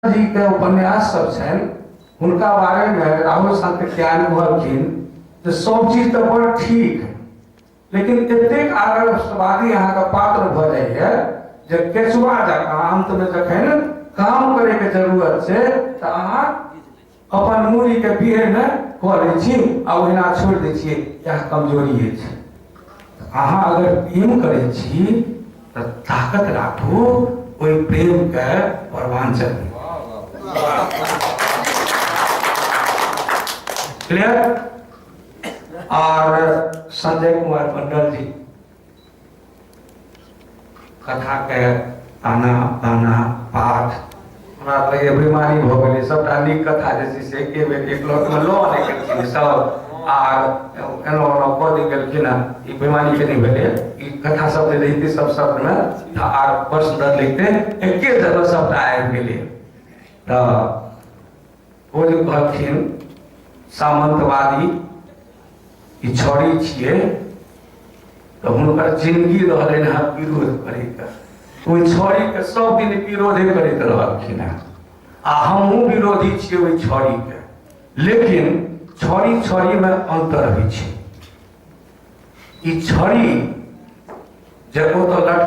जी के उपन्यास सब छनि, हुनका बारे में राहुल सांकृत्यायन कहलखिन जे सब चीज तऽ बड़ ठीक, लेकिन एतेक आदर्शवादी अहाँके पात्र भऽ जाइए जे केचुआ जकाँ अंत में जखन काम करे के जरूरत छै तऽ अहाँ अपन मूड़ी के पीहर में कऽ लै छी आ ओहिना छोड़ि दै छियै। इएह कमजोरी अछि। अहाँ अगर प्रेम करै छी तऽ ताकत राखू ओहि प्रेम के परवान चढ़ू। क्लियर? और संजय कुमार मंडल जी कथा के ताना बाना पाठ हमरा लगैए बीमारी भऽ गेलै। सबटा नीक कथा जे छै से एके बेर एक लौटमे लऽ आनै गेलखिन सब आर एना ओना कऽ दै गेलखिन हँ। ई बीमारी के नहि भेलै, ई कथा सब जे रहितै सब शब्दमे तऽ आर बड़ सुन्दर लिखतै। एके जगह सबटा आबि गेलै। तऽ ओ जे कहलखिन सामंतवादी ई छड़ी छियै, तऽ हुनकर जिंदगी रहलनि हँ विरोध करैके। ओहि छड़ीके सब दिन विरोधे करैत रहलखिन हँ आ हमहूँ विरोधी छियै ओहि छड़ीके, लेकिन छड़ी छड़ीमे अन्तर होइ छै। ई छड़ी जे ओतऽ लट